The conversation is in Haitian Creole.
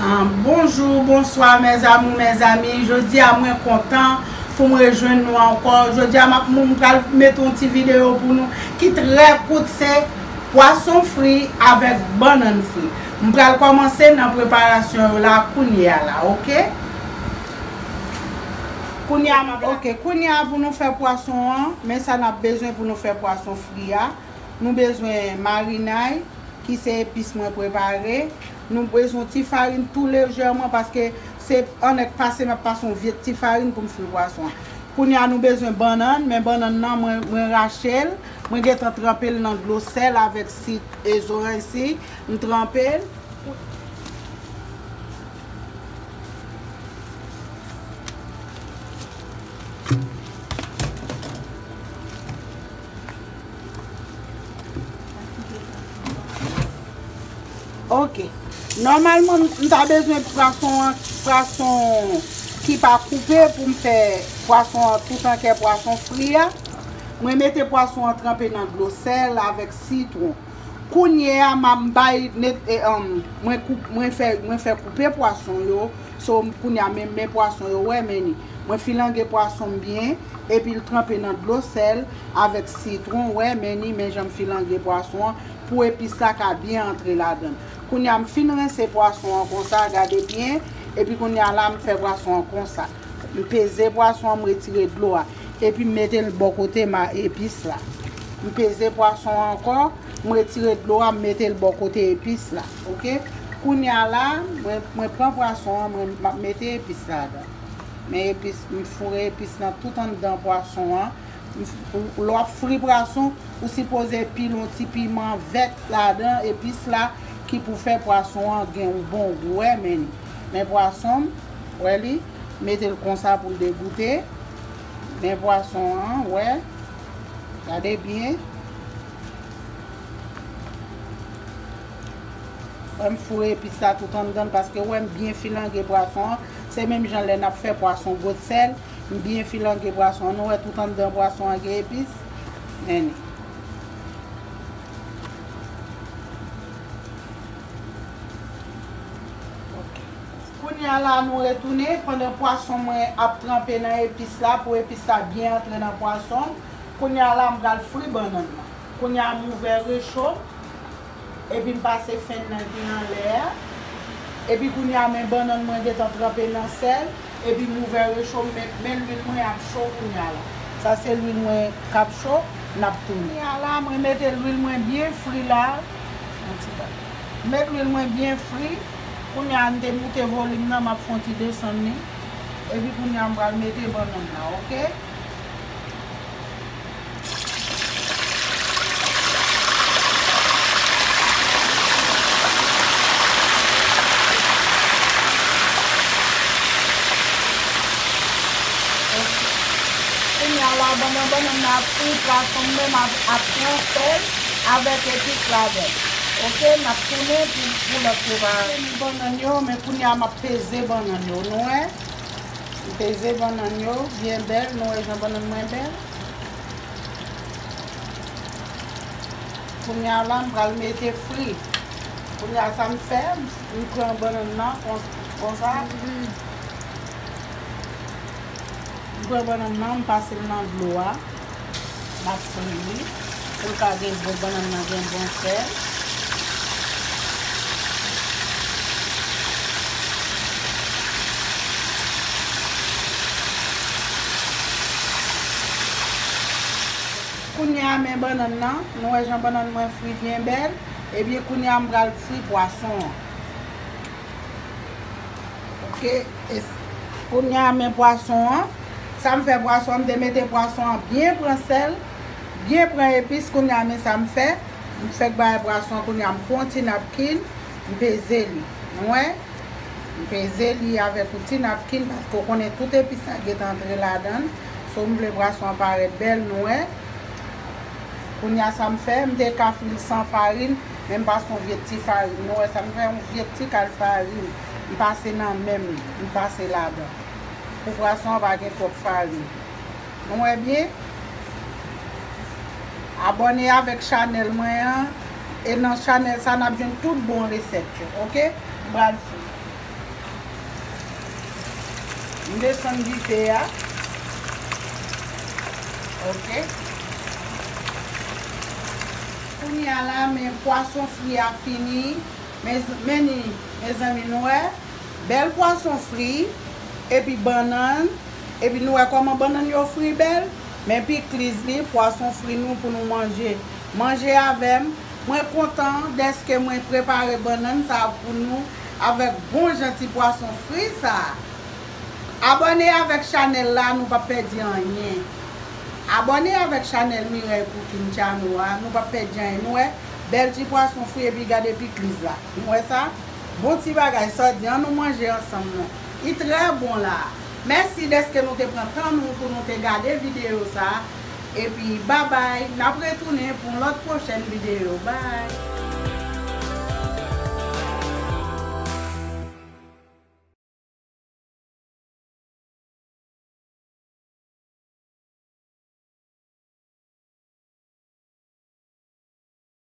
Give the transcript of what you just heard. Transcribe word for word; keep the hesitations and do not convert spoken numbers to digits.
Ah, bonjou, bonswa, mes amours, mes amis. Jodi a, mwen kontan pou m rejwenn nou ankò. Jodi a, m ap, m pral mete yon ti videyo pou nou ki trè kout, se pwason fri avèk bannann fri. M pral kòmanse nan preparasyon yo la kounye a la, oke? Kounye a, m ap, oke, kounye a pou nou fè pwason an, men sa n ap bezwen pou nou fè pwason fri a. Nou bezwen marinay, ki se epis mwen prepare. Nou bezwen ti farin tou lejèman paske se annèk pase m ap pase yon vye ti farin pou m fri pwason an. Kounye a nou bezwen bannann, men bannann nan mwen, mwen rache l, mwen gentan tranpe l nan dlo sèl avèk sik e zoranj si, m tranpe l. Ok. Nòmalman, m ta bezwen pwason an, pwason ki pa koupe pou m fè pwason an tout an kè pwason fri a. Mwen mete pwason an tranpe nan dlo sèl avèk sitwon. Kounye a, m a, m bay net, e, um, mwen koup, mwen fè, mwen fè koupe pwason yo. So, kounye a, men, men pwason yo, wè, men ni. Mwen filange pwason m byen, epi l tranpe nan dlo sèl avèk sitwon, wè, men ni, men jan m filange pwason an, pou epis la ka byen antre ladan l. Kounye a, m fin rense pwason an konsa, gade byen, epi kounye a la, m fè pwason an konsa. M peze pwason an, m retire dlo a, epi m mete l bò kote ma epis la. M peze pwason an ankò, m retire dlo a, m mete l bò kote epis la, oke? Kounye a la, mwen, mwen pran pwason an, mwen, m ap mete epis ladan. Men epis, m foure epis lan tout anndan pwason an. M f-, ou, lè w ap fri pwason, ou sipoze pile yon ti piman vèt ladan, epis la ki pou fè pwason an gen yon bon gou, wè, men ni. Men pwason m, wè li, mete l konsa pou l degoute. Men pwason an, wè. Gade byen. Wè m foure epis la tout anndan l, paske wè m byen filange pwason an. Se menm jan lè n ap fè pwason gwosèl, m byen filange pwason an. Nou wè tout anndan pwason an gen epis. Men ni. Ok. Kounye a la, nou retounen pandan pwason mwen ap tranpe nan epis la, pou epis la byen antre nan pwason m. Kounye a la, m pral fri bannann nan. Kounye a, m ouvè recho m, epi m pase fèn nan ki anlè a. Epi kounye a, men bannann mwen gentan tranpe nan sèl, epi m ouvè recho m, men, men lwil mwen ap cho kounye a la. Sa se lwil mwen k ap cho, n ap tounen. Kounye a la, mwen mete lwil mwen byen fri la. Yon ti pa. Met lwil mwen byen fri. Kounye a, m te moute volim nan, m ap fè yon ti desann li. Epi kounye a, m pral mete bannann nan, oke? Kounye a la, pandan bannann nan ap fri, pwason m menm ap, ap pran sèl avèk epis ladan l. Oke, n ap tounen pou, pou lòt preparasyon. Bannann yo, men kounye a m ap peze bannann yo, nou wè. M peze bannann yo byen bèl, nou wè jan bannann mwen bèl. Kounye a la, m pral mete fri. Kounye a, sa m fè, m pran bannann nan kon-, konsa. M pran bannann nan, m pase l nan dlo a. M ap fri li. Pou l ka gen bon, bannann nan gen bon sèl. Kounye a, men bannann nan, nou wè jan bannann mwen fri byen bèl. Ebyen, kounye a, m pral fri pwason an. Oke, e s-, kounye a, men pwason an. Sa m fè pwason an, m te mete pwason an byen pran sèl, byen pran epis. Kounye a, men sa m fè. M fèk bay pwason an, kounye a, m pran yon ti napkin, m peze li. Nou wè? M peze li avèk yon ti napkin, paske w konnen tout epis la gentan antre ladan l. So, m vle pwason an parèt bèl, nou wè. Kounye a sa m fè, m te ka fri l san farin, men m pase yon vye ti farin. Nou wè sa m fè, yon vye ti kal farin. M pase nan men m, m pase ladan. Pou pwason an pa gen twòp farin. Nou wè byen? Abòne avèk chanèl mwen an. E nan chanèl sa, n ap jwenn tout bon resèt yo, oke? M pral fri. M desann dife a. Ok. Kounye a la, men pwason fri a fini. Men, men ni, mezanmi, nou wè. Bèl pwason fri, epi bannann, epi nou wè kòman bannann yo fri bèl. Men pikliz li, pwason fri nou pou nou manje. Manje avè m. Mwen kontan dèske mwen prepare bannann sa a pou nou avèk bon jan ti pwason fri sa a. Abòne avèk chanèl la, nou p ap pèdi anyen. Abòne avèk chanèl Mireille Cooking Channel a, nou p ap pèdi anyen. Nou wè, bèl ti pwason fri epi gade pikliz la. Nou wè sa? Bon ti bagay, sa di, ann nou manje ansanm non. Li trè bon la. Mèsi dèske nou te pran tan nou pou nou te gade videyo sa. Epi, babay, n ap retounen pou yon lòt pwochèn videyo. Bay!